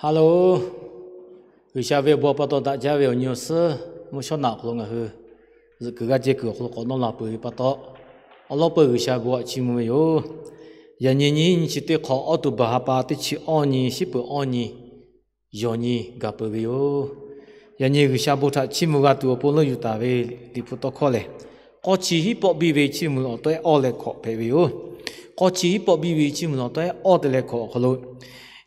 Hello, G'uiˬsha ve awˬ bon pa taw daꞈ jaˇ ve awˬ nyi awˬ suhˉ mvuhˇ shawˉ naꞈ awˬ hk'aw lo ngaˬ hui zuhꞈ kuiˬ g'aˇ jehˇ kuiˬ awˬ hk'aw lo k'awꞈ nawˇ la peuˬ ve pa taw, awˬ lawn peuˬ G'uiˬsha bon htaꞈ chiˇ mvuh ve yoˬ. Yaꞈ nyi nyiˇ chi teˇ hk'awꞈ October ha pa teˇ chi awˇ nyi, shiˉ peuˬ awˇ nyi, yawˬ nyi gaˬ peuˬ ve yoˬ. Yaꞈ nyi G'uiˬsha bon htaꞈ chiˇ mvuh g'a tuˬ awˬ pon leuˆ yuˬ taˍ ve Liꞈ hpu tawˇ hkawˇ lehˬ, k'awˇ chi hiˉ pawˆ biˇ ve chiˇ mvuh awˬ tawehˉ awˇ leh hkawꞈ hpehꞈ ve yoˬ. K'awˇ chi hiˉ pawˆ biˇ ve chiˇ mvuh awˬ tawehˉ awˇ te leh hkawꞈ awˬ hk'aw lo,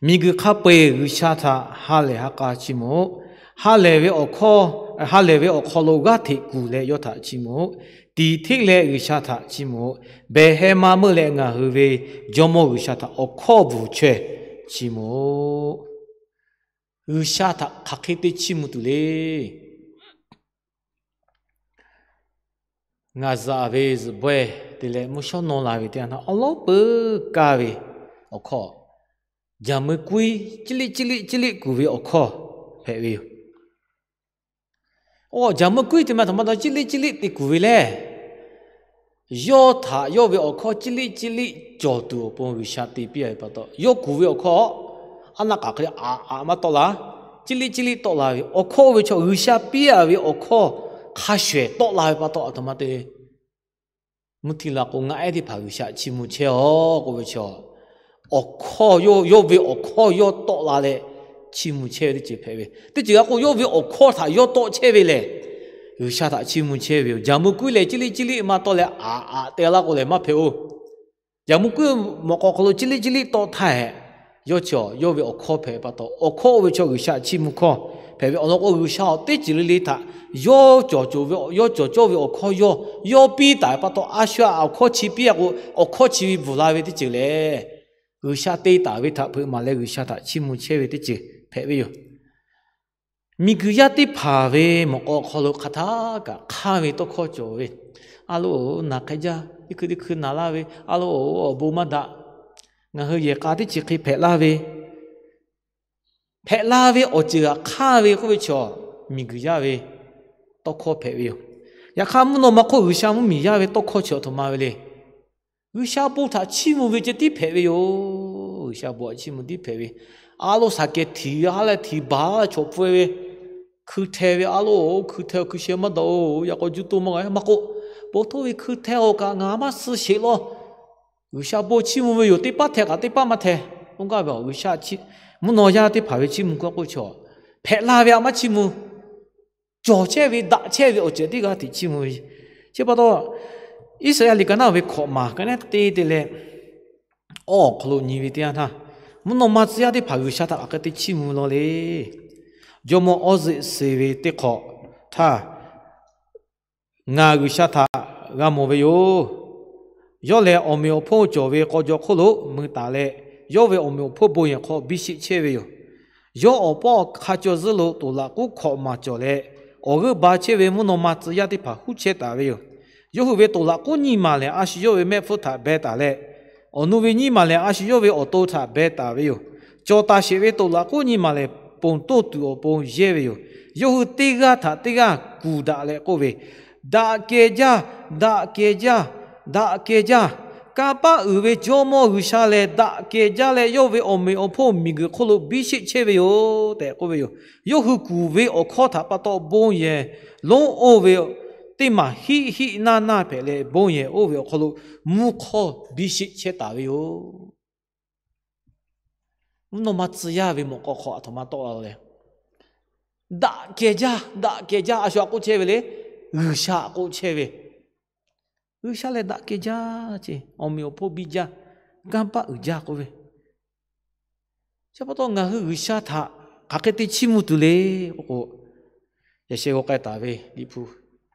miˬguiˬ hk'a peu-eˬ G'uiˬsha htaꞈ ha lehˬ ha k'a chiˇ mvuh-oꞈ. Ha lehˬ ve awˬ hkawˇ, ha lehˬ ve awˬ hk'aw lo g'aˇ hteꞈ kuˬ leh yawˇ htaꞈ chiˇ mvuh-oꞈ. Tiˍ hteˆ leh G'uiˬsha htaꞈ chiˇ mvuh-oꞈ. Behˬ heh ma meuˆ leh ngaˬ hui ve Jawˇmawˇ G'uiˬsha htaꞈ awˬ hkawˇ bvuhˬ chaweh chiˇ mvuh-oꞈ. G'uiˬsha htaꞈ hk'aˬ hk'e te chiˇ mvuh tuˬ le. Ngaˬ zaꞈ ve zuhꞈ bawehˇ te leh mvuhˇ shawˉ nawˇ la ve teˇ yanˇ htaˇ, awˬ lawn peuˬ kaˇ ve awˬ hkawˇ, jaˍ meuˇ kuiˉ ciˇ liˆ ciˇ liˆ ciˇ liˆ kuˬ ve awˬ hkawˇ hpehꞈ ve yoˬ. Oˇ, jaˍ meuˇ kuiˉ te ma htaꞈ ma taw ciˇ liˆ ciˇ liˆ te kuˬ ve lehˬ, yawˇ htaꞈ yawˇ ve awˬ hkawˇ ciˇ liˆ ciˇ liˆ cawˬ tuˬ awˬ pon G'uiˬsha te piˇ-a ve pa taw, yawˇ kuˬ ve awˬ hkawˇ aˉ naˆ k'aꞈ hk'e le aꞈ aꞈ maˇ tawˆ la, ciˇ liˆ ciˇ liˆ tawˆ la ve awˬ hkawˇ oˇ ve chaw G'uiˬsha piˇ-a ve awˬ hkawˇ hk'a shuˍ ehˍ tawˆ la ve pa taw, aˬ htoꞈ ma te mvuhˇ htiˇ la k'o, ngaˆ ehˉ teˇ hpaˍ G'uiˬsha chiˇ mvuh chehˇ-aˬ k'oˆ ve chaw, awˬ hkawˇ yawˇ, yawˇ ve awˬ hkawˇ yawˇ tawˆ la leh chiˇ mvuh chehˇ ve teˇ ceuˬ hpehꞈ ve. Teˇ ceuˬ g'a k'o, yawˇ ve awˬ hkawˇ htaꞈ yawˇ tawˆ chehˇ ve lehˬ, G'uiˬsha htaꞈ chiˇ mvuh chehˇ ve yoˬ. Jaˍ meuˇ kuiˉ leh ciˇ liˆ ciˇ liˆ ma taw leh aꞈ aꞈ te laˇ k'o lehˬ maˇ hpehꞈ-oˬ. Jaˍ meuˇ kuiˉ mawꞈ k'aw hk'aw lo ciˇ liˆ ciˇ liˆ tawˆ htaˇ hehꞈ, yawˇ chi yawˇ ve awˬ hkawˇ hpehꞈ pa taw, awˬ hkawˇ oˇ ve chaw G'uiˬsha chiˇ mvuh hkawˇ hpehꞈ ve awˬ lawn k'o, G'uiˬsha-oˬ, teˇ ceuˬ le le htaꞈ yawˇ cawˬ cawˬ ve, yawˇ cawˬ cawˇ ve awˬ hkawˇ yawˇ, yawˇ piˇ taˍ ve pa taw, a shu-a awˬ hkawˇ chi piˇ-a k'o, awˬ hkawˇ chi ve bvuhˬ la ve teˇ ceuˬ lehˬ, G'uiˬsha te taˍ ve htaꞈ hpeuꞈ maˍ leh G'uiˬsha htaꞈ chiˇ mvuh chehˇ ve teˇ ceuˬ hpehꞈ ve yoˬ. Miˬguiˬ yaˇ teˇ hpaˍ ve mawꞈ k'aw hk'aw lo hk'aˬ htaˇ kaꞈ hk'anˇ ve tawˇ hkawˇ cawˬ ve, a loˍ, naˬ hk'e jaˇ, teˇ hkui teˇ hkui naˬ laˇ ve, a loˍ, awˬ bon maˇ daꞈ, ngaˬ hui yehˬ k'a teˇ chi hk'e hpehꞈ laˇ ve, hpehꞈ la ve awˬ ceuˬ htaꞈ hk'anˇ ve k'oˆ ve chaw, miˬguiˬ yaˇ ve tawˇ hkawˇ hpehꞈ ve yoˬ. Yaꞈ hk'aˇ, mvuhˇ naw ma hk'oˆ G'uiˬsha mvuhˇmiˬ yaˇ ve tawˇ hkawˇ chi aˬ htoꞈ ma ve le. G'uiˬsha bon htaꞈ chiˇ mvuh ve ceh tiˉ hpehꞈ ve yoˬ. G'uiˬsha bon htaꞈ chiˇ mvuh tiˉ hpehꞈ ve. A loˍ, shaˍ kehˬ htiꞈ ha leh htiꞈ baˬ la chaw pfuhˇ ve, hkui hteh ve, a loˍ, hkui hteh hkui sheh maˇ daꞈ-oˬ, yaꞈ k'aw juˇ toˇ maˇ g'a maˇ k'oˆ, bon htoˇ ve hkui hteh-oˬ kaꞈ ngaˬ maˇ suh sheˍ law. G'uiˬsha bon chiˇ mvuh ve yoˬ. Teˇ paˉ hteh kaꞈ teˇ paˉ maˇ hteh. Oˇ gaˇ ve a G'uiˬsha, mvuhˇ naw yaˇ teˇ hpaˍ ve chiˇ mvuh k'oˆ k'oˆ chaw, hpehꞈ la ve a maˇ chiˇ mvuh, cawˬ chehˇ ve, daꞈ chehˇ ve awˬ ceuˬ teˇ g'aˇ hteꞈ chiˇ mvuh ve. Chi pa taw, Iˉsaˍyaˆ liꞈ ka naˉ ve hkawꞈ maˬ ka naˉ te te leh, awˬ hk'aw lo nyi ve teˇ yanˇ htaˇ, mvuhˇ naw ma tcuh yaˇ teˇ hpaˍ G'uiˬsha htaꞈ hk'aˬ hk'e te chiˇ mvuh law le. Jawˇmawˇ Awˇziˆ suh ve teˇ hk'awꞈ htaˇ, Ngaˬ G'uiˬsha htaꞈ g'a mawˬ ve yoˬ. Yawˇ lehˬ, awˬ meꞈ awˬ hponˇ cawˬ ve k'aw jaw hk'oˆ lo mui taˍ leh, yawˇ ve awˬ meꞈ awˬ hponˇ bon yehˬ hk'aw biˇ sheˆ chehˇ ve yoˬ. Yawˇ awˬ pawˆ awˬ hk'a caw zuhˆ lo toꞈ laꞈ k'oˉ hkawꞈ maˬ cawˬ leh, awˬ g'euˆ ba chehˇ ve mvuhˇ naw ma tcuh yaˇ teˇ hpaˍ huˉ chehˇ taˍ ve yoˬ. Yawˇ hui ve toꞈ laꞈ k'oˉ nyiˇ maˬ lehˬ, a shu yawˇ ve mehˆ hpfuhˇ htaꞈ beh taˍ leh, awˬ nu ve nyiˇ maˬ lehˬ, a shu yawˇ ve awˬ to htaꞈ beh taˍ ve yoˬ. Cawˬ taˍ sheˍ ve toꞈ laꞈ k'oˉ nyiˇ maˬ lehˬ, ponˬ toˇ tuˬ awˬ pon yehˇ ve yoˬ. Yawˇ hui teˇ g'aˇ htaꞈ teˇ g'aˇ kuˬ daꞈ leh k'oˆ ve, Daꞈ kehˬ jaˇ, daꞈ kehˬ jaˇ, daꞈ kehˬ jaˇ. Kanˇ paˆ uiˍ ve Jawˇmawˇ G'uiˬsha lehˬ, daꞈ kehˬ jaˇ leh yawˇ ve awˬ meꞈ awˬ hponˇ miˬguiˬ hk'oˆ lo biˇ sheˆ chehˇ ve yoˬ tehꞈ k'oˆ ve yoˬ. Yawˇ hui kuˬ ve awˬ hkawˇ htaꞈ pa taw bon yehˬ lonˉ oˇ ve teˇ maˬ hiˆ hiˆ naˇ naˇ hpehꞈ leh, bon yehˬ oˇ ve awˬ hk'aw lo mvuhˇ hk'awˇ biˇ sheˆ chehˇ taˍ ve yoˬ. Mvuhˇ naw ma tcuh yaˇ ve mawꞈ k'aw hk'aw aˬ htoꞈ ma tawˆ la leh, daꞈ kehˬ jaˇ, daꞈ kehˬ jaˇ. A shu htaꞈ k'oˆ chehˇ ve le, G'uiˬsha htaꞈ k'oˆ chehˇ ve. G'uiˬsha lehˬ daꞈ kehˬ jaˇ ce, awˬ meꞈ awˬ hponˇ biˇ jaˇ, kanˇ paˆ uiˍ jaˇ k'oˆ ve. Chi pa taw ngaˬ hui G'uiˬsha htaꞈ hk'aˬ hk'e te chiˇ mvuh tuˬ le k'oˆ k'o, yaꞈ sheh g'aw k'ai taˍ ve Liꞈ hpu,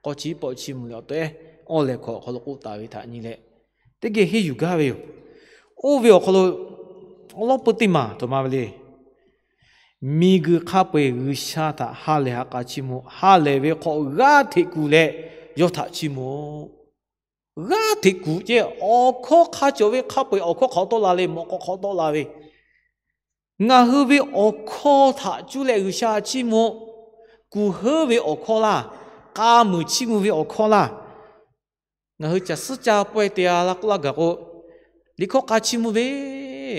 k'awˇ chi pawˆ chiˇ mvuh leh awˬ tehˉ awˇ lehˬ hkawꞈ awˬ hk'aw lo k'oˆ taˍ ve htaꞈ nyi leh, teˇ geh henˇ yuˬ gaˇ ve yoˬ. Oˇ ve awˬ hk'aw lo awˬ lawn peuˬ teˇ maˬ htoꞈ ma ve le. Miˬguiˬ hk'a peu-eˬ G'uiˬsha htaꞈ ha lehˬ ha k'a chiˇ mvuh, ha lehˬ ve hk'aw g'aˇ hteꞈ kuˬ leh yawˇ htaꞈ chiˇ mvuh. G'aˇ hteꞈ kuˬ ceh, awˬ hkawˇ hk'a cawˬ ve hk'a peu-eˬ awˬ hkawˇ hk'awꞈ tawˆ la leh mawꞈ k'aw hk'awꞈ tawˆ la ve, ngaˬ hui ve awˬ hkawˇ htaꞈ cuˇ leh G'uiˬsha chiˇ mvuh, kuˬ heuˉ ve awˬ hkawˇ laˇ, k'a muiˬ chiˇ mvuh ve awˬ hkawˇ laˇ. Ngaˬ hui caˬ suhˉ caˇ pawehˇ te-a laˇ k'oˆ laˇ gaˬ k'o, liꞈ hkawˇ k'a chiˇ mvuh ve,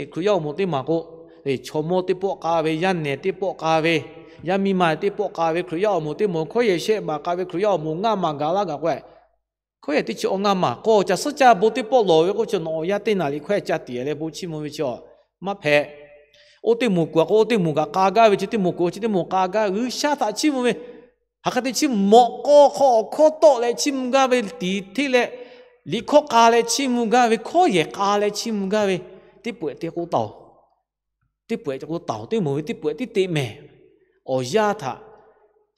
Hkriꞈ yaˇ awˬ moˍ teˇ maˬ k'o, Chaw mawˇ teˇ pawˆ k'a ve, yaˇ nehˬ teˇ pawˆ k'a ve, yaˇ miˇ ma teˇ pawˆ k'a ve, Hkriꞈ yaˇ awˬ moˍ teˇ moˍ hkawˇ yehˬ shehˆ maˍ k'a ve Hkriꞈ yaˇ awˬ moˍ ngaˇ maˬ gaˬ laˇ gaˬ k'o, hkawˇ yehˬ teˇ chi awˬ ngaˇ maˬ k'o, caˬ suhˉ caˇ bon teˇ pawˆ lawˬ ve k'o, chi nawˬ awˬ yaˇ teˇ naˬ liꞈ hkawˇ yehˬ ca tiꞈ leh bon chiˇ mvuh ve chi maˇ hpehꞈ. Oˇ teˇ moˍ kuˬ a k'o, oˇ teˇ moˍ kaꞈ k'a gaˇ ve, chi teˇ moˍ kuˬ, chi teˇ moˍ k'a gaˇ, G'uiˬsha htaꞈ chiˇ mvuh ve, hk'aˬ hk'e te chiˇ mvuh, mawꞈ k'aw hk'aw awˬ hkawˇ tawˆ leh chiˇ mvuh gaˇ ve, tiˍ hteˇ leh liꞈ hkawˇ k'a leh chiˇ mvuh gaˇ ve, hkawˇ yehˬ k'a leh chiˇ mvuh gaˇ ve, teˇ pawehˇ te k'oˆ taˍ-oˬ. Teˇ pawehˇ k'oˆ taˍ-oˬ, teˇ moˍ ve teˇ pawehˇ tiˉ te mehˍ. Awˬ yaˇ htaꞈ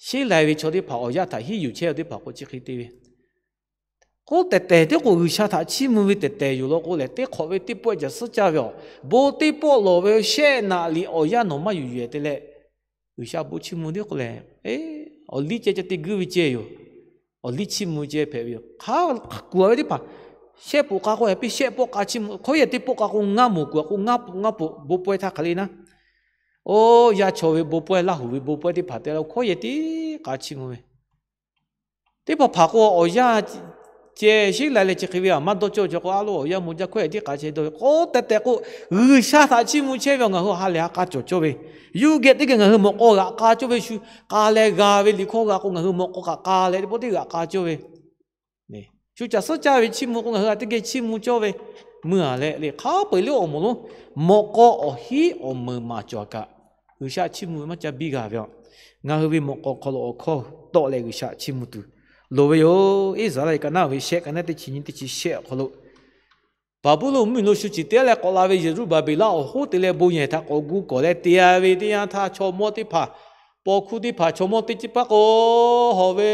sheˉ lai ve chaw teˇ hpaˍ, awˬ yaˇ htaꞈ hiˉ yuˬ chehˇ ve teˇ hpaˍ k'o chi hk'e te ve. K'oˆ tehˬ tehˬ tiˉ k'o, G'uiˬsha htaꞈ chiˇ mvuh ve tehˬ tehˬ yoˬ law k'o lehˬ, teˇ hk'awꞈ ve teˇ pawehˇ caˬ suhˉ caˇ ve awˬ, bon teˇ pawˆ lawˬ ve shehˆ naꞈ liꞈ awˬ yaˇ nawˬ maˇ yuˬ yuˬ te leh, G'uiˬsha bon chiˇ mvuh tiˉ k'o lehˬ, awˬ liˇ ceh ca te guiˇ ve ceh yoˬ. Awˬ liˇ chiˇ mvuh ceh hpehꞈ ve yoˬ. Hk'a kuˬ a ve teˇ hpaˍ, shehˆ poꞈ k'a k'o, heh piˇ shehˆ pawˆ k'a chiˇ mvuh, hkawˇ yehˬ teˇ pawˆ k'a k'o, ngaˇ moˍ kuˬ a k'o, ngaˇ poꞈ ngaˇ poꞈ bon pawehˇ htaˇ hk'aˬ le naˉ. Oˇ, yaˇ chaw ve bon pawehˇ, Laˇ huˍ ve bon pawehˇ teˇ hpaˍ te la hkawˇ yehˬ teˇ k'a chiˇ mvuh ve, teˇ hpaˍ hpaˍ k'o awˬ yaˇ ceh sheˉ lai leh chi hk'e ve a maˇ dawˇ cawˇ cawˬ k'o, a lo awˬ yaˇ mawˇ jaˇ hkawˇ yehˬ teˇ k'a chehˇ dawˇ ve k'o, tehˬ tehˬ k'o, G'uiˬsha htaꞈ chiˇ mvuh chehˇ ve awˬ ngaˬ hui ha lehˬ ha k'a cawˬ cawˇ ve, yuˇ geh teˇ geh ngaˬ hui mawꞈ k'aw g'aꞈ k'a cawˇ ve shu, k'a leh g'a ve liꞈ hkawˇ g'a k'o, ngaˬ hui mawꞈ k'aw kaꞈ k'a leh teˇ pawˆ teˇ g'aꞈ k'a cawˇ ve, shu caˬ suhˉ caˇ ve chiˇ mvuh k'o, ngaˬ hui a teˇ geh chiˇ mvuh cawˇ ve, meuˇ a leh le hk'a peu-eˬ le awˬ moˍ lonˉ, mawꞈ k'aw awˬ hiˉ awˬ meunˍ maˍ cawˬ kaꞈ, G'uiˬsha chiˇ mvuh ve maˇ ca biˇ g'a ve a. Ngaˬ hui ve mawꞈ k'aw hk'aw lo awˬ hkawˇ tawˆ leh G'uiˬsha chiˇ mvuh tuˬ loˍ ve yoˬ. Iˉsaˍreˍlaˆ ka naˉ ve shehˆ ka naˉ teˇ chi nyiˇ teˇ chi shehˆ awˬ hk'aw lo, Baˍbuˍlonˍ mvuhˇmiˬ lo shu ciˍ te leh k'awꞈ la ve Yeˍruˆbaˍbeˍlaˆ awˬ hoˉ te leh bon yehˬ htaꞈ k'awꞈ gu kawˬ leh te a ve teˇ yanˇ htaˇ, chaw mawˇ teˇ hpaˍ, paw hkuˇ teˇ hpaˍ, chaw mawˇ teˇ ciˉ paˉ k'o, hawˬ ve,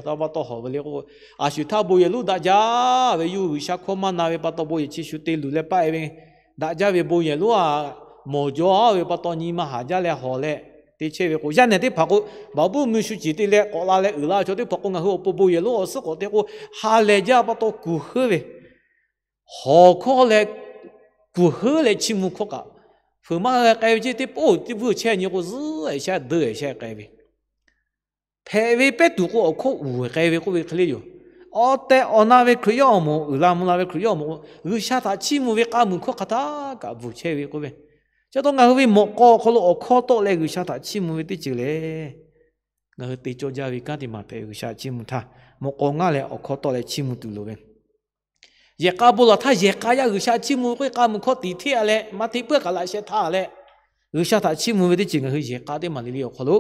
pa taw hawˬ ve le k'o, a shu htaˇ bon yehˬ lonˉ daꞈ jaˇ ve, yawˇ G'uiˬsha hkawˇ maˇ na ve pa taw bon yehˬ chi shu te luˬ leh paˆ e ve, daꞈ jaˇ ve bon yehˬ lonˉ a, mawˬ jaw ve pa taw nyi ma haˍ jaˇ leh hawˬ leh te chehˇ ve k'o, yaˇ nehˬ teˇ hpaˍ k'o, Baˍbuˍlonˍ mvuhˇmiˬ shu ciˍ te leh k'awꞈ la leh uiˍ la chaw teˇ hpaˍ k'o, ngaˬ hui awˬ pon bon yehˬ lonˉ awˬ suhˉ k'awꞈ te k'o, ha lehˬ jaˇ pa taw kuˬ heuˉ ve, hawˬ hkawˇ leh kuˬ heuˉ leh chiˇ mvuh hkawˇ kaꞈ, fuiˍ maˇ g'a k'ai ve ceˇ. Teˇ pawˆ teˇ vuiˇ chehˇ nyi k'o, zuhˉ e shaˉ deu e shaˉ k'ai ve, hpehꞈ ve pehˉ tuˬ k'o awˬ hkawˇ uiˍ k'ai ve k'oˆ ve hk'e le yoˬ. Awˬ tehˬ awˬ na ve Hkriꞈ yaˇ awˬ moˍ, uiˍ la mvuh la ve Hkriꞈ yaˇ awˬ moˍ, G'uiˬsha htaꞈ chiˇ mvuh ve k'a muiˬ hkawˇ hk'aˬ htaˇ kaꞈ bvuhˬ chehˇ ve k'oˆ ve, chi taw ngaˬ hui ve mawꞈ k'aw awˬ hk'aw lo awˬ hkawˇ tawˆ leh G'uiˬsha htaꞈ chiˇ mvuh ve teˇ ceuˬ lehˬ, ngaˬ hui te cawˇ jaˇ ve kanˉ teˇ maˬ hpehꞈ ve, G'uiˬsha chiˇ mvuh htaˇ mawꞈ k'aw ngaˇ leh awˬ hkawˇ tawˆ leh chiˇ mvuh tuˬ loˍ ve, yehˬ k'a bon lawˬ htaˇ yehˬ k'a yaˇ G'uiˬsha chiˇ mvuh k'oˆ ve k'a muiˬ hkawˇ tiˍ hteˇ a leh maˇ hteˇ puiˉ kaꞈ laꞈ sheh htaˇ leh, G'uiˬsha htaꞈ chiˇ mvuh ve teˇ ceuˬ ngaˬ hui yehˬ k'a teˇ maˬ le le awˬ hk'aw lo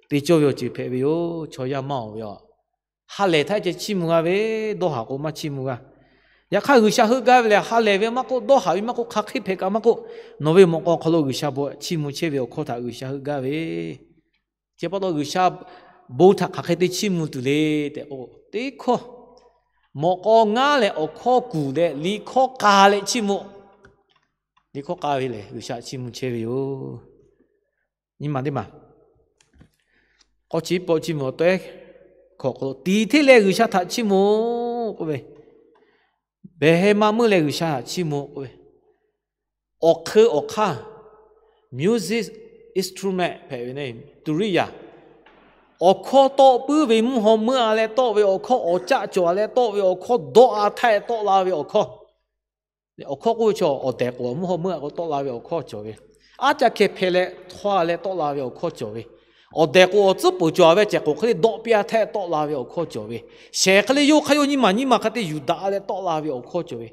te cawˇ ve awˬ ceuˬ hpehꞈ ve yoˬ. Chaw yaˇ maˇ oˬ ve a, ha lehˬ htaˇ ceh chiˇ mvuh g'a ve, dawˇ haˍ k'o maˇ chiˇ mvuh g'a. Yaꞈ hk'aˇ G'uiˬsha heuˆ gaˇ ve lehˬ, ha lehˬ ve maˇ k'oˆ, dawˇ haˍ ve maˇ k'oˆ, hk'aˬ hk'e hpehꞈ kaꞈ maˇ k'oˆ, nawˬ ve mawꞈ k'aw hk'aw lo G'uiˬsha bon chiˇ mvuh chehˇ ve awˬ hkawˇ htaꞈ G'uiˬsha heuˆ gaˇ ve, chi pa taw G'uiˬsha bon htaꞈ hk'aˬ hk'e te chiˇ mvuh tuˬ le tehꞈ k'o, teˇ hkawˇ mawꞈ k'aw ngaˇ leh awˬ hkawˇ kuˬ leh liꞈ hkawˇ k'a leh chiˇ mvuh. Liꞈ hkawˇ k'a ve lehˬ G'uiˬsha chiˇ mvuh chehˇ ve yoˬ. Nyi ma teˇ maˬ k'awˇ chi pawˆ chiˇ mvuh awˬ tawehˉ hkawꞈ hk'aw lo, tiˍ hteˇ leh G'uiˬsha htaꞈ chiˇ mvuh k'oˆ ve, behˬ heh ma meuˆ leh G'uiˬsha htaꞈ chiˇ mvuh k'oˆ ve, awˬ hk'eu awˬ hk'aˇ, music instrument hpehꞈ ve ne, tuˍriˆ yaˍ, awˬ hkawˇ tawˆ puiˉ ve mvuhˇ haw meuˆ a leh tawˆ ve awˬ hkawˇ, awˬ caˆ cawˬ a leh tawˆ ve awˬ hkawˇ, dawˆ a htaˇ tawˆ la ve awˬ hkawˇ, awˬ hkawˇ k'oˆ ve chaw awˬ dehˬ k'o awˬ mvuhˇ haw meuˆ a k'o tawˆ la ve awˬ hkawˇ cawˬ ve, aˉ caˇ hkeh hpeh leh htaw a leh tawˆ la ve awˬ hkawˇ cawˬ ve, awˬ dehˬ k'o awˬ tcuhˉ peuˬ cawˬ a ve cehˬ k'oˍ hk'e le dawˆ piˇ a htaˇ tawˆ la ve awˬ hkawˇ cawˬ ve, shehˍ hk'e le yawˇ hk'aˇ yawˇ nyiˇ maˬ nyiˇ maˬ hk'a te yuˬ daꞈ a leh tawˆ la ve awˬ hkawˇ cawˬ ve,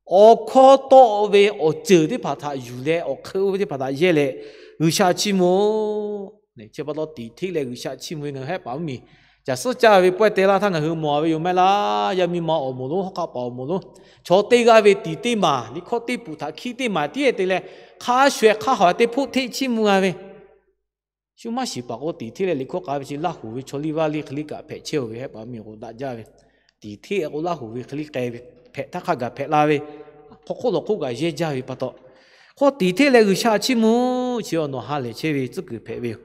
awˬ hkawˇ tawˆ ve awˬ ceuˬ teˇ hpaˍ htaꞈ yuˬ leh awˬ hk'eu oˇ ve teˇ hpaˍ htaꞈ yehˇ leh G'uiˬsha chiˇ mvuh. Chi pa taw tiˍ hteˇ leh G'uiˬsha chiˇ mvuh ve ngaˬ hui hehˆ paˍ mvuhˇmiˬ, caˬ suhˉ caˇ ve pawehˇ te laˇ htaˇ ngaˬ hui mawˬ a ve yoˬ mehˆ laˇ. Yaˇ miˇ ma awˬ moˍ lonˉ, hawˉ hk'aˆ paˍ awˬ moˍ lonˉ, chaw teˇ g'aˇ ve tiˍ teˇ maˬ, liꞈ hkawˇ teˇ puˍ htaꞈ hkiˆ teˇ maˬ tiˉ te leh, hk'a shuˍ ehˍ hk'a hawˍ te hpoˆ hteˆ chiˇ mvuh g'a ve, shu maˇ shiˍ paˍ k'o tiˍ hteˇ leh liꞈ hkawˇ k'a ve chi Laˇ huˍ ve chaw liˇ vaˇ liˇ hk'e liˇ kaꞈ hpehꞈ chehˇ ve hehˆ paˍ miˬ k'o daꞈ jaˇ ve, tiˍ hteˇ k'o Laˇ huˍ ve hk'e liˇ k'ai ve, hpehꞈ htaˇ hk'a gaˬ hpehꞈ la ve, hk'aw hk'oˆ lawˬ hk'oˆ kaꞈ yehˇ jaˇ ve pa taw, hk'aw tiˍ hteˇ leh G'uiˬsha chiˇ mvuh chi nawˬ ha lehˬ chehˇ ve tcuhˉ kuiˬ hpehꞈ ve yoˬ.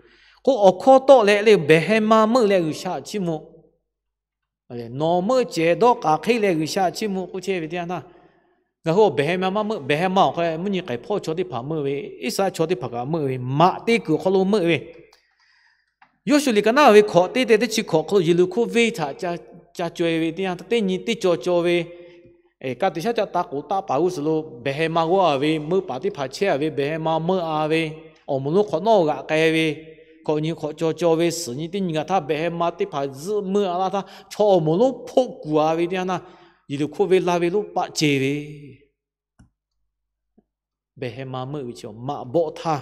K'o awˬ hkawˇ tawˆ leh le behˬ heh ma meuˆ leh G'uiˬsha chiˇ mvuh, nawˬ meuˆ cehˬ dawˇ k'aˬ hk'e leh G'uiˬsha chiˇ mvuh k'oˆ chehˇ ve teˇ yanˇ htaˇ, ngaˬ hui awˬ behˬ heh ma maˇ meuˆ, behˬ heh ma awˬ hk'aw mvuhˇ nyi k'ai hpawˇ chaw teˇ hpaˍ meuˆ ve, Iˉsaˍreˍlaˆ chaw teˇ hpaˍ kaꞈ meuˆ ve, maꞈ te kuiˬ awˬ hk'aw lo meuˆ ve, Yoˇshuˆ liꞈ ka naˉ ve hkawꞈ teˇ te teˇ chi hkawꞈ hk'aw lo Yeˍriˆhkoˇ venˇ htaꞈ ca co e ve teˇ yanˇ, teˇ nyi teˇ cawˬ cawˬ ve, Ka tiꞈ shaˉ caˆ ta k'oˍ taˆ paˍ g'uˇ suhˍ lo behˬ heh ma g'awˇ a ve, meuˇ paˍ teˇ hpaˍ chehˇ a ve, behˬ heh ma meuˇ a ve, awˬ moˍ lonˉ hk'awꞈ nawˉ g'aꞈ k'ai ve, hkawꞈ nyi hk'awꞈ caw caw ve, suhˍ nyi teˇ nyi g'aꞈ htaˇ behˬ heh ma teˇ hpaˍ zuhˆ meuˇ a laˇ htaˇ, chaw awˬ moˍ lonˉ hpoˆ kuˬ a ve teˇ yanˇ htaˇ, yiˬ luˬ hkoˆ ve la ve lonˉ paˆ ce ve behˬ heh ma meuˇ ve chi maꞈ bawˆ htaˇ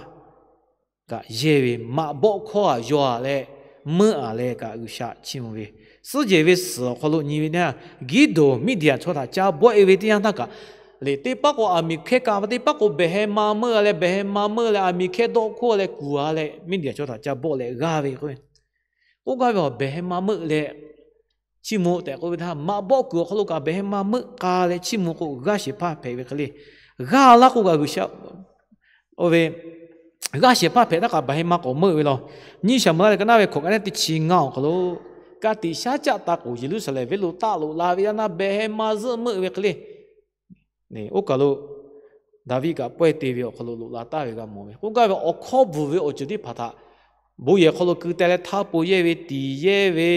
kaꞈ yehˇ ve, maꞈ bawˆ hkawˇ a yaw a leh meuˇ a leh kaꞈ G'uiˬsha chiˇ mvuh ve, suhˉ jehˬ ve suhˍ awˬ hk'aw lo nyi ve teˇ yanˇ, Giˉdonˍ Miˇdiˍaꞈ chaw htaꞈ ca bawˆ e ve teˇ yanˇ htaˇ kaꞈ, lehˬ teˇ paˉ k'o aˬ miˍ hkehˇ ka ve, teˇ paˉ k'o behˬ heh ma meuˇ a leh behˬ heh ma meuˇ leh aˬ miˍ hkehˇ dawˆ hkoˇ leh kuˬ a leh Miˇdiˍaꞈ chaw htaꞈ ca bawˆ leh g'aˇ ve k'o, k'oˆ gaˇ ve, Awˬ behˬ heh ma meuˆ leh chiˇ mvuh tehꞈ k'oˆ ve htaˇ, maꞈ bawˆ kuiˬ awˬ hk'aw lo kaꞈ behˬ heh ma meuˆ k'a leh chiˇ mvuh k'o, g'aˇ shehˍ hpaˇ hpehꞈ ve hk'e le. G'aˇ laˇ k'o kaꞈ G'uiˬsha oˇ ve g'aˇ shehˍ hpaˇ hpehꞈ htaˇ kaꞈ behˬ heh ma k'awꞈ meuˆ ve law. Nyiˇ Saˍmo-eˍlaˆ leh ka naˉ ve hkawꞈ ka neˉ teˇ chi ngaˇ awˬ hk'aw lo, ka tiꞈ shaˉ caˆ ta k'oˍ Yeˍruˆsaˍlehnˍ venˇ lo taˆ loꞈ la ve yaˇ naˇ behˬ heh ma zuhˆ meuˆ ve hk'e le. Oˇ kaˬ lo Daˍviˆ kaꞈ pawehˇ te ve awˬ hk'aw lo loꞈ la taˍ ve g'a mawˬ ve. K'oˆ gaˇ ve awˬ hkawˇ bvuhˬ ve awˬ ceuˬ teˇ hpaˍ htaꞈ bon yehˬ hk'aw lo keu teh leh htaˇ po yehˇ ve, tiˍ yehˇ ve,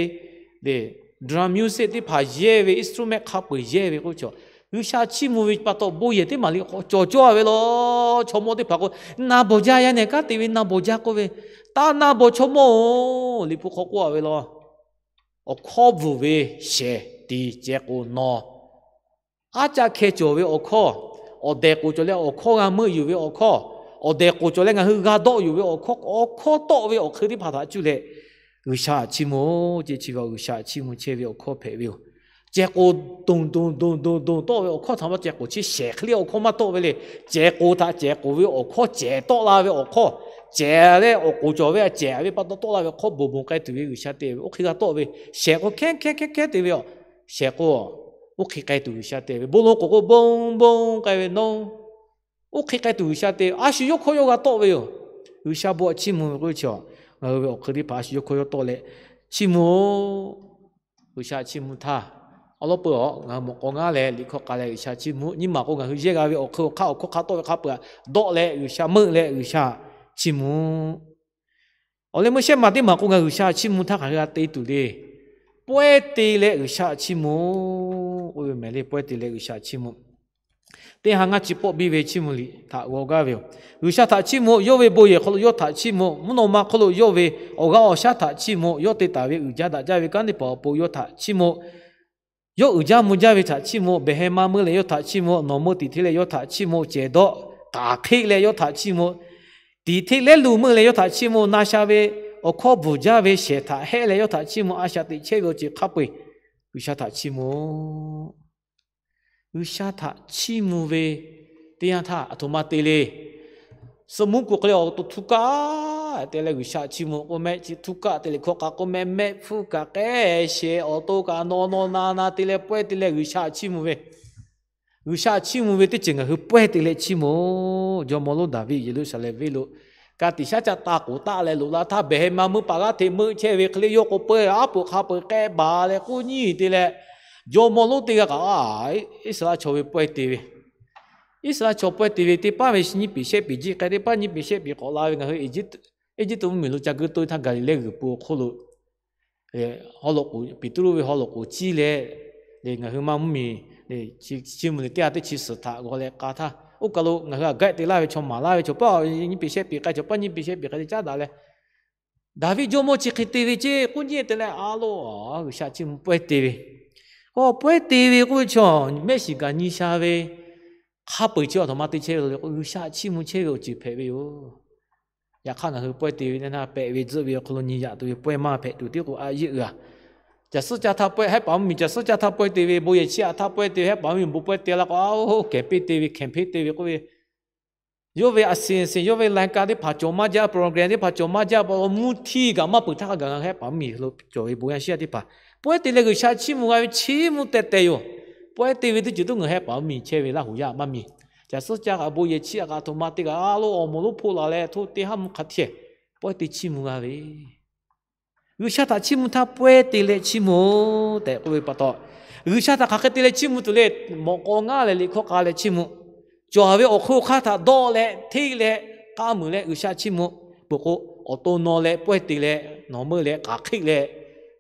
lehˬ drum music teˇ hpaˍ yehˇ ve, instrument hk'a peu-eˬ yehˇ ve k'oˆ ve chaw, G'uiˬsha chiˇ mvuh ve pa taw bon yehˬ teˇ maˬ liꞈ k'awꞈ cawˬ cawˇ a ve law. Chaw mawˇ teˇ hpaˍ k'o, naˍ bawˬ jaˇ yaˇ nehˬ kanˉ te ve naˍ bawˬ jaˇ k'oˆ ve, taˇ naˍ bawˬ chaw mawˇ-oˬ, Liꞈ hpu hk'aw k'oˆ a ve law. Awˬ hkawˇ bvuhˬ ve shehˍ tiˍ cehˬ k'oˍ nawˬ aˉ caˆ hkeh cawˬ ve awˬ hkawˇ, awˬ dehˬ k'oˍ cawˬ leh awˬ hkawˇ g'a meuˆ yuˬ ve awˬ hkawˇ, awˬ dehˬ k'oˍ cawˬ leh ngaˬ hui g'a dawˆ yuˬ ve awˬ hkawˇ, awˬ hkawˇ tawˆ ve awˬ hk'eun teˇ hpaˍ htaꞈ cuˇ leh G'uiˬsha chiˇ mvuh-oˬ ce, chi ve G'uiˬsha chiˇ mvuh chehˇ ve awˬ hkawˇ hpehꞈ ve yoˬ. Cehˬ k'oˍ donˍ donˍ donˍ donˍ donˍ tawˆ ve awˬ hkawˇ htaꞈ maˇ cehˬ k'oˍ chi shehˍ hk'e le awˬ hkawˇ maˇ tawˆ ve le. Cehˬ k'oˍ htaꞈ cehˬ k'oˍ ve awˬ hkawˇ cehˬ tawˆ la ve awˬ hkawˇ, cehˬ leh awˬ k'oˍ cawˬ ve cehˬ ve pa taw tawˆ la ve awˬ hkawˇ bon bon k'ai tuˬ ve G'uiˬsha te ve, oˇ hk'e g'a tawˆ ve. Shehˍ k'o hkehˉ hkehˉ hkehˉ hkehˉ te ve a, shehˍ k'o oˇ hk'e k'ai tuˬ G'uiˬsha te ve. Bon lawˬ k'oˍ k'o bon bon k'ai ve nawˇ, oˇ hk'e k'ai tuˬ G'uiˬsha te ve. A shu yawˇ hkawˇ yawˇ g'a tawˆ ve yoˬ. G'uiˬsha bon a chiˇ mvuh ve k'oˆ ve chi, ngaˬ hui ve awˬ hk'eun teˇ hpaˍ a shu yawˇ hkawˇ yawˇ tawˆ leh chiˇ mvuh-oˬ. G'uiˬsha chiˇ mvuh htaˇ, awˬ lawn peuˬ a, ngaˬ hui mawꞈ k'aw ngaˉ leh liꞈ hkawˇ k'a leh G'uiˬsha chiˇ mvuh. Nyiˇ maˬ k'o ngaˬ hui yehˇ g'a ve awˬ hk'eun awˬ hk'aˇ awˬ hkawˇ hk'a tawˆ ve hk'a peu-eˬ dawˆ leh G'uiˬsha meuˆ leh G'uiˬsha chiˇ mvuh. Awˬ leh meuˇ shehˆ maˬ teˇ maˬ k'o ngaˬ G'uiˬsha chiˇ mvuh htaˇ hk'aˬ hk'e g'a te tuˬ le. Pawehˇ te leh G'uiˬsha chiˇ mvuh-oˬ k'oˆ ve mehˍ le. Pawehˇ te leh G'uiˬsha chiˇ mvuh. Teˇ ha ngaˇ chi pawˆ biˇ ve chiˇ mvuh liꞈ htaꞈ g'aw gaˇ ve yoˬ. G'uiˬsha htaꞈ chiˇ mvuh, yawˇ ve bon yehˬ hk'aw lo yawˇ htaꞈ chiˇ mvuh, mvuhˇ naw ma hk'oˆ lo yawˇ ve awˬ g'aˇ awˬ shaˉ htaꞈ chiˇ mvuh, yawˇ te taˍ ve uiˍ jaˇ daꞈ jaˇ ve kanˉ teˇ hpaˍ awˬ pon yawˇ htaꞈ chiˇ mvuh, yawˇ uiˍ jaˇ mvuh jaˇ ve htaꞈ chiˇ mvuh, behˬ heh ma meuˇ leh yawˇ htaꞈ chiˇ mvuh, nawˬ meuˇ tiˍ hteˇ leh yawˇ htaꞈ chiˇ mvuh, cehˬ dawˆ k'aˍ hk'eˆ leh yawˇ htaꞈ chiˇ mvuh, tiˍ hteˇ lehˉ lu meuˇ leh yawˇ htaꞈ chiˇ mvuh, na sha ve awˬ hkawˇ bvuhˬ jaˇ ve shehˍ htaꞈ hehˆ leh yawˇ htaꞈ chiˇ mvuh, a shaꞈ teꞈ chehˇ ve awˬ ceuˬ hk'a peu-eˬ G'uiˬsha htaꞈ chiˇ mvuh. G'uiˬsha htaꞈ chiˇ mvuh ve teˇ yanˇ htaˇ aˬ htoꞈ ma te le. Suh mvuhˇ kuˬ hk'e le awˬ to htuˇ kaˆ te leh G'uiˬsha chiˇ mvuh k'oˆ mehˆ, chi htuˇ kaˆ te leh hkawˇ k'a k'oˆ mehˆ, mehˆ hpfuhˇ kaꞈ k'ehˉ shehˍ awˬ to kaꞈ naw naw na na te leh pawehˇ te leh G'uiˬsha chiˇ mvuh ve G'uiˬsha chiˇ mvuh ve teˇ ceuˬ ngaˬ hui pawehˇ te leh chiˇ mvuh-oˬ. Jawˇmawˇ lonˉ Daˍviˆ Yeˍruˆsaˍlehnˍ venˇ lo ka tiꞈ shaˉ caˆ ta k'oˍ taˆ leh loꞈ la htaˇ, behˬ heh ma meuˇ paˍ g'aˇ hteꞈ meuˆ chehˇ ve hk'e le, yawˇ k'o peu-eˬ aˉ poꞈ hk'a peu-eˬ k'ehˆ baˬ leh k'oˆ nyi te leh, jawˇmawˇ lonˉ teˇ g'aˇ kaꞈ, Iˉsaˍreˍlaˆ chaw ve pawehˇ te ve, Iˉsaˍreˍlaˆ chaw pawehˇ te ve teˇ paˉ ve nyiˇ peˍ shehˆ peˍ jiˆ k'ai, teˇ paˉ nyiˇ peˍ shehˆ peˍ k'awꞈ la ve ngaˬ hui Eˇjiˇtuꞈ mvuhˇmiˬ lo ca geuˆ to htaˇ Gaˍliˍlehˇ g'uiˬ po awˬ hk'oˆ lo haw loꞈ k'oˍ, Peˍtruˆ ve haw loꞈ k'oˍ ciˇ leh, ngaˬ hui ma mvuhˇmiˬ chi mvuh leh teˇ g'aˇ teˇ chi suhˍ htaꞈ g'aw leh k'a htaˇ, oˇ kaˬ lo ngaˬ hui aꞈ gaiˆ te laˇ ve chaw maˍ laˇ ve chaw paˇ nyiˇ peˍ shehˆ peˍ k'ai, chaw paˇ nyiˇ peˍ shehˆ peˍ k'ai te caˉ daꞈ leh, Daˍviˆ jawˇmawˇ chi hk'e te ve ceˇ k'oˆ nyi te leh, a lo, G'uiˬsha chiˇ mvuh pawehˇ te ve, k'o pawehˇ te ve k'oˆ ve chaw mehˆ shiˍ gaˬ nyi sha ve hk'a peu-eˬ chi aˬ htoꞈ ma te chehˇ ve le k'o, G'uiˬsha chiˇ mvuh chehˇ ve awˬ ceuˬ hpehꞈ ve yoˬ. Yaꞈ hk'aˇ ngaˬ hui pawehˇ te ve teˇ naˇ pehꞈ ve tzuhˆ ve awˬ hk'aw lo nyi yaꞈ tuˬ ve pawehˇ maˇ hpehꞈ tuˬ tiˉ k'o a yeˆ g'a. Caˬ suhˉ caˇ htaˇ pawehˇ, hehˉ paˍ mvuhˇmiˬ caˬ suhˉ caˇ htaˇ pawehˇ te ve, bon yehˬ chiˇ aꞈ htaˇ pawehˇ te ve, hehˉ paˍ mvuhˇmiˬ bon pawehˇ te la k'o, a o, campaign te ve, campaign te ve k'oˆ ve, yawˇ ve a sing sing, yawˇ ve รายการ teˇ hpaˍ cawˬ maˇ jaˇ, program teˇ hpaˍ cawˬ maˇ jaˇ, mvuhˇ htiˇ kaꞈ maˇ peuˬ htaˇ hk'a gaˬ ngaˬ hui hehˉ paˍ mvuhˇmiˬ lo cawˬ ve bon yaˇ shiˉ yaˇ teˇ hpaˍ pawehˇ te leh G'uiˬsha chiˇ mvuh g'a ve chiˇ mvuh tehˬ tehˬ yoˬ. Pawehˇ te ve teˇ ceuˬ tuˉ ngaˬ hehˉ paˍ mvuhˇmiˬ chehˇ ve Laˇhuˍ yaˇ maˇ miˬ. Caˬ suhˉ caˇ kaꞈ bon yehˬ chiˇ aꞈ kaꞈ aˬ htoꞈ ma te kaꞈ a lo awˬ moˍ lonˉ hpoˆ la leh htoˇ te haˉ mvuh hk'a hteˇ pawehˇ te chiˇ mvuh g'a ve G'uiˬsha htaꞈ chiˇ mvuh htaˇ pawehˇ te leh chiˇ mvuh-oˬ tehꞈ k'oˆ ve pa taw, G'uiˬsha htaꞈ hk'aˬ hk'e te leh chiˇ mvuh tuˬ le. Mawꞈ k'aw ngaˇ leh liꞈ hkawˇ k'a leh chiˇ mvuh. Cawˬ ve awˬ hk'oˆ hk'aˇ htaꞈ dawˆ leh hteˇ leh k'aˇ muiˬ leh G'uiˬsha chiˇ mvuh. Peuˬ k'o, awˬ to naw leh pawehˇ te leh nawˬ meuˇ leh k'aˍ hk'eˆ leh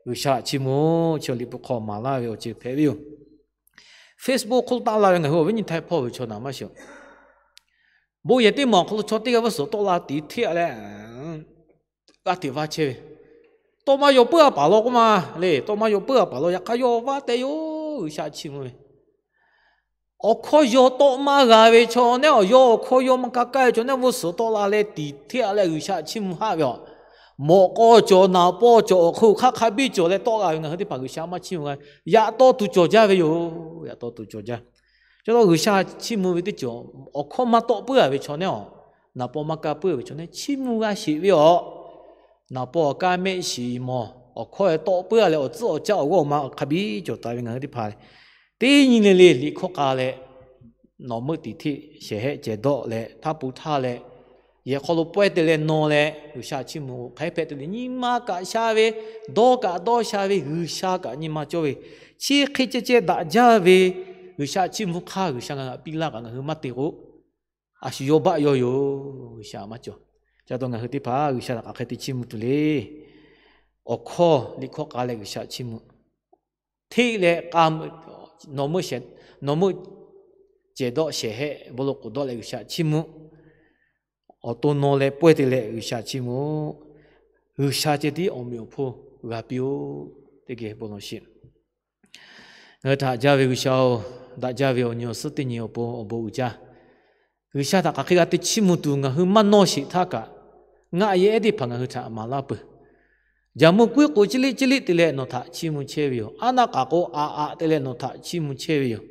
G'uiˬsha chiˇ mvuh-oˬ. Chi liꞈ hpu hk'aw maˍ laˇ ve awˬ ceuˬ hpehꞈ ve yoˬ. Facebook hk'oˆ lo taˆ la ve ngaˬ hui awˬ viˉ nyi Htaiˇ hpawˇ ve chaw naˍ maˇ shiˍ. Bon yehˬ teˇ maˬ awˬ hk'aw lo chaw teˇ g'aˇ vuiˇ suhˍ tawˆ la tiˍ hteˆ leh, g'aˇ hteꞈ vaˇ chehˇ ve, tawˇ maˇ yaw puiˉ a paˍ law k'oˆ ma le. Tawˇ maˇ yaw puiˉ a paˍ law, yaꞈ hk'aˇ yawˇ vaˇ teh yoˬ, G'uiˬsha chiˇ mvuh ve. Awˬ hkawˇ yaw tawˆ maˇ g'a ve chaw neˉ, awˬ yawˇ awˬ hkawˇ yaw maˇ ka kaˇ ve chaw neˉ, vuiˇ suhˍ tawˆ la leh tiˍ hteˆ leh G'uiˬsha chiˇ mvuh haˆ ve aˬ. Mawꞈ k'aw cawˬ, naˍ paw cawˬ, awˬ hk'eun awˬ hk'aˇ hk'a biˇ cawˬ leh tawˆ g'a ve ngaˬ hui teˇ hpaˍ G'uiˬsha maˇ chiˇ mvuh g'a. Yaꞈ taw tuˬ cawˬ jaˇ ve yoˬ. Yaꞈ taw tuˬ cawˬ jaˇ. Chi taw G'uiˬsha chiˇ mvuh ve teˇ ceuˬ, awˬ hkawˇ maˇ tawˆ puiˉ a ve chaw neˉ, awˬ naˍ paw maˇ kaˇ puiˉ ve chaw neˉ chiˇ mvuh g'a sheˍ ve aˬ. Naˍ paw awˬ kaˇ mehˆ shiˍ mawˬ, awˬ hkawˇ e tawˆ puiˉ a leh awˬ tcuhˉ awˬ caˆ awˬ g'awˇ awˬ ma hk'a biˇ cawˬ taˍ ve ngaˬ hui teˇ hpaˍ, teˇ nyi le le liꞈ hkawˇ k'a leh, nawˬ meuˆ tiˍ hteˆ shehˍ hehˆ cehˬ dawˆ leh htaˇ pu htaˇ leh, yehˬ hk'aw lo pawehˇ te leh naw leh G'uiˬsha chiˇ mvuh k'o, hk'aˬ hk'e hpehꞈ te le, nyi ma kaꞈ sha ve, dawˇ kaꞈ dawˇ sha ve, G'uiˬsha kaꞈ nyi ma cawˇ ve, chi hk'e ceh ceh daꞈ jaˇ ve, G'uiˬsha chiˇ mvuh hk'aˇ G'uiˬsha ngaˬ hui htaꞈ piˇ laˇ kaꞈ ngaˬ hui maˇ te k'o, a shu yawˇ baˆ yawˇ yoˬ, G'uiˬsha maˇ cawˬ. Chi taw ngaˬ hui teˇ hpaˍ G'uiˬsha htaꞈ hk'aˬ hk'e te chiˇ mvuh tuˬ le. Awˬ hkawˇ liꞈ hkawˇ k'a leh G'uiˬsha chiˇ mvuh. Hteˆ leh k'a, nawˬ meuˆ cehˬ dawˆ shehˍ hehˆ bon lo k'oˍ dawˆ leh G'uiˬsha chiˇ mvuh. Awˬ to naw leh pawehˇ te leh G'uiˬsha chiˇ mvuh. G'uiˬsha ceh tiˉ awˬ meꞈ awˬ hponˇ g'a piˇ-oˆ. Teˇ geh bon lawˬ sheˍ. Ngaˬ hui htaꞈ jaˇ ve G'uiˬsha-oˬ, daꞈ jaˇ ve awˬ nyi awˬ suhˉ teˇ nyi awˬ pon awˬ bon uiˍ jaˇ. G'uiˬsha htaꞈ hk'aˬ hk'e g'a te chiˇ mvuh tuˬ ngaˬ hui maˇ nawˇ sheˍ htaˇ kaꞈ, ngaˆ yehˬ ehˉ teˇ hpaˍ ngaˬ hui htaꞈ maˍ laˇ peuˬ. Jaˍ mvuh kuiˉ k'o ciˇ liˆ ciˇ liˆ te leh nawˬ htaꞈ chiˇ mvuh chehˇ ve yoˬ. Aˉ naˆ k'aꞈ k'o aꞈ aꞈ te leh nawˬ htaꞈ chiˇ mvuh chehˇ ve yoˬ.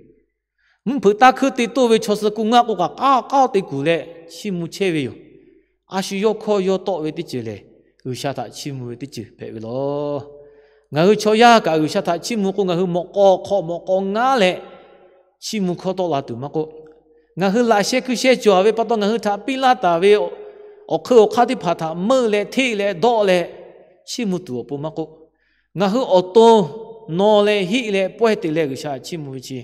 Mvuhˇ hpeuꞈ taˇ hkuiˇ te toˇ ve chaw suh ku ngaˆ k'oˆ kaꞈ k'aˇ k'aˇ te kuˬ leh chiˇ mvuh chehˇ ve yoˬ. A shu yawˇ hkawˇ yawˇ tawˆ ve teˇ ceuˬ lehˬ, G'uiˬsha htaꞈ chiˇ mvuh ve teˇ ceuˬ hpehꞈ ve lawˬ. Ngaˬ hui chaw yaˇ kaꞈ G'uiˬsha htaꞈ chiˇ mvuh k'o, ngaˬ hui mawꞈ k'aw hk'aw mawꞈ k'aw ngaˉ leh chiˇ mvuh hkawˇ tawˆ la tuˬ maˇ k'oˆ, ngaˬ hui laꞈ sheh hkui sheh cawˬ ve pa taw ngaˬ hui htaꞈ piˇ laˇ taˍ ve awˬ hk'eun awˬ hk'aˇ teˇ hpaˍ htaꞈ meuˆ leh hteˆ leh dawˆ leh chiˇ mvuh tuˬ awˬ pon maˇ k'oˆ, ngaˬ hui awˬ to naw leh heˆ leh pawehˇ te leh G'uiˬsha chiˇ mvuh ve chi,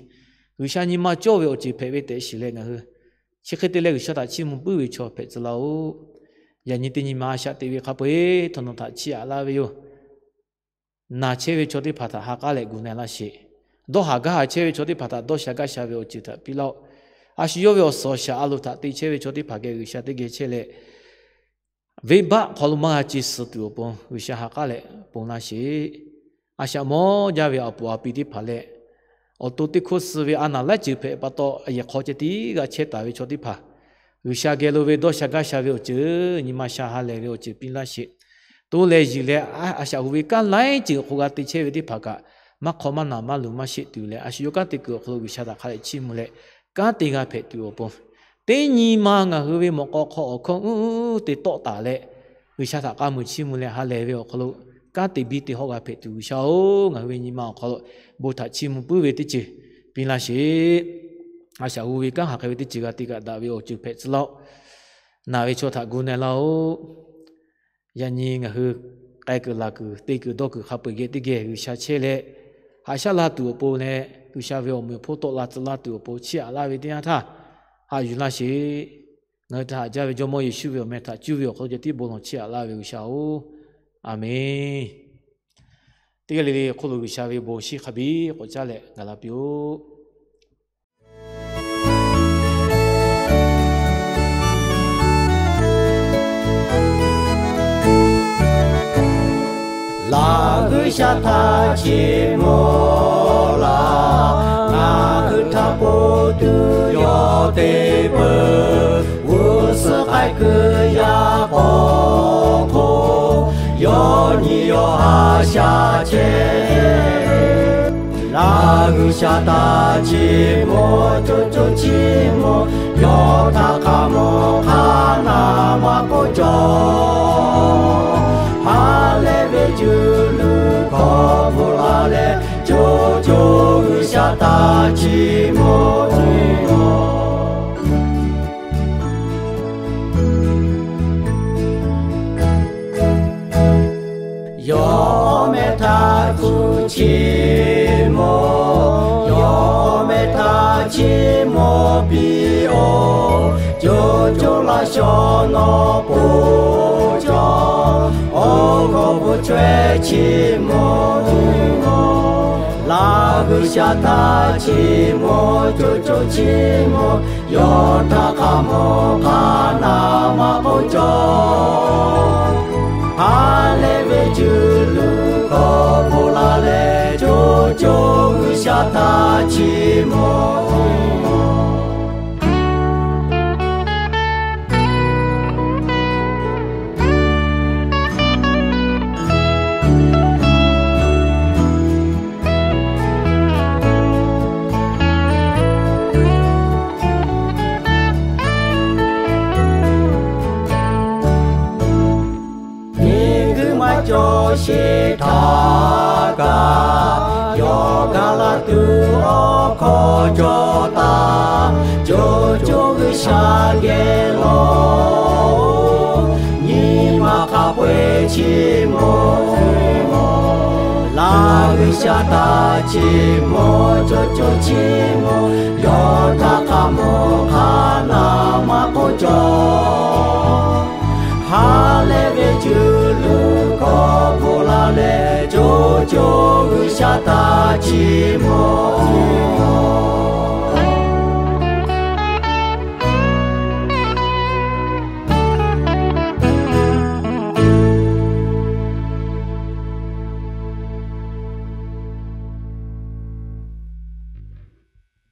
G'uiˬsha nyi ma cawˇ ve awˬ ceuˬ hpehꞈ ve tehꞈ shiˍ leh ngaˬ hui chi hk'e te leh G'uiˬsha htaꞈ chiˇ mvuh puiˉ ve chaw hpehꞈ tcuh laˇ-oˆ. Yaꞈ nyi teˇ nyi ma a shaꞈ teꞈ ve hk'a peu-eˬ htawˇ nawˬ htaꞈ chiˇ aꞈ laˇ ve yoˬ. Naˬ chehˇ ve chaw teˇ hpaˍ htaꞈ ha k'aˉ leh gu na-e laˇ sheˍ. Dawˇ haˍ gaˇ haˍ chehˇ ve chaw teˇ hpaˍ htaꞈ dawˇ sha gaˇ sha ve awˬ ceuˬ htaꞈ piˇ laˇ-oˆ. A shu yawˇ ve awˬ suhˍ awˬ shaˍ a loˍ htaꞈ te chehˇ ve chaw teˇ hpaˍ geh G'uiˬsha teˇ geh chehˇ leh, venˇbaˆ hk'aw lo maˇ g'a ce suh tuˬ awˬ pon G'uiˬsha ha k'aˉ leh ponˬ laˇ sheˍ. A shaꞈ mawˇ jaˇ ve awˬ puˍ awˬ pi teˇ hpaˍ leh, awˬ to teˇ hkoˇ suh ve a naˬ laiˉ ceuˬ hpehꞈ pa taw, a yehˬ hk'aw ceh tiˉ g'a chehˇ taˍ ve chaw teˇ hpaˍ, G'uiˬsha geh lo ve dawˇ sha gaˇ sha ve awˬ ceuˬ, nyi ma sha ha lehˬ ve awˬ ceuˬ piˇ laˇ sheˍ. To leh yuˬ leh a shaꞈ hu ve kanˉ laiˉ ceuˬ awˬ hk'aw g'a te chehˇ ve teˇ hpaˍ kaꞈ, maˇ hk'aw maˇ naˬ maˇ luˬ maˇ sheˆ tuˬ leh, a shu yawˇ kanˉ te kuiˬ awˬ hk'aw lo G'uiˬsha htaꞈ hk'a leh chiˇ mvuh leh, kanˉ te g'a hpehꞈ tuˬ awˬ pon, teˇ nyi ma ngaˬ hui ve mawꞈ k'aw hk'aw awˬ hkawˇ uˉ uˉ te tawˆ taˍ leh, G'uiˬsha htaꞈ k'a muiˬ chiˇ mvuh leh ha lehˬ ve awˬ hk'aw lo, kanˉ te biˇ te hawˆ g'a hpehꞈ tuˬ G'uiˬsha-oˬ, ngaˬ hui ve nyi ma awˬ hk'aw lo bon htaꞈ chiˇ mvuh puiˉ ve teˇ ceuˬ piˇ laˇ sheˍ. A shaꞈ hu ve kanˉ hk'aˬ hk'e ve teˇ ceuˬ g'a te kaꞈ daꞈ ve awˬ ceuˬ hpehꞈ tcuh laˇ-oˆ. Naˬ ve chaw htaꞈ gu na-e laˇ-oˆ. Yaꞈ nyi ngaˬ hui k'ai kuiˬ laˬ kuiˬ te kuiˬ dawˇ kuiˬ hk'a peu-eˬ geh teˇ geh G'uiˬsha chehˇ leh, haꞈ shaˉ la tuˬ awˬ pon leh, G'uiˬsha ve awˬ meꞈ awˬ hponˇ tawˆ la tcuh laˇ tuˬ awˬ pon chiˇ aꞈ laˇ ve teˇ yanˇ htaˇ, haꞈ yuˬ laˇ sheˍ. Ngaˬ hui htaꞈ haꞈ jaˇ ve Jawˇmawˇ Yeˍsuˆ ve awˬ meh htaꞈ cuˇ ve awˬ hk'aw lo ceh tiˉ bon lawˬ chiˇ aꞈ laˇ ve G'uiˬsha-oˬ, Aˍmenˬ. Teˇ g'aˇ le le awˬ hk'oˆ lo G'uiˬsha ve bon shinˉ hk'a biˇ k'awꞈ caˉ leh gaˬ la piˇ-oˆ. Laꞈ G'uiˬsha htaꞈ chiˇ mvuh laˇ, ngaˬ hui htaꞈ po tuˬ yawˇ te peuˬ. G'uˇ suhˍ k'ai kuiˬ yaˇ k'aw hk'oˆ, yawˇ nyi yawˇ haꞈ shaˉ chehˇ. Laꞈ G'uiˬsha htaꞈ chiˇ mvuh, co co chiˇ mvuh, yawˇ htaꞈ hk'a mvuh hk'a naˬ maˇ k'oˆ cawˬ. Ha lehˬ ve cuˇ luˬ hkawˇ bvuhꞈ la leh, co co G'uiˬsha htaꞈ chiˇ mvuh. Yawˇ meh htaꞈ kuˬ chiˇ mvuh, yawˇ meh htaꞈ chiˇ mvuh piˇ-oˆ. Co co laꞈ shawnˍ nawˬ po cawˬ, awˬ hkawˇ po chaweh chiˇ mvuh. Laˇ G'uiˬsha htaꞈ chiˇ mvuh, co co chiˇ mvuh, yawˇ htaꞈ hk'a mawˬ hk'a naˬ maˇ k'oˆ cawˬ. Ha lehˬ ve cuˇ luˬ hkawˇ bvuhꞈ la leh, co co G'uiˬsha htaꞈ chiˇ mvuh. Miˬguiˬ maˇ cawˬ sheˍ htaˇ kaꞈ, yawˇ gaˬ la tuˬ awˬ hkawˇ cawˬ taˍ. Co co G'uiˬsha geh lawˬ, nyi ma hk'a peu-eˬ chiˇ mvuh. Laˇ G'uiˬsha htaꞈ chiˇ mvuh, co co chiˇ mvuh, yawˇ htaꞈ hk'a mawˬ hk'a naˬ maˇ k'oˆ cawˬ. Ha lehˬ ve cuˇ luˬ hkawˇ bvuhꞈ la leh, co co G'uiˬsha htaꞈ chiˇ mvuh.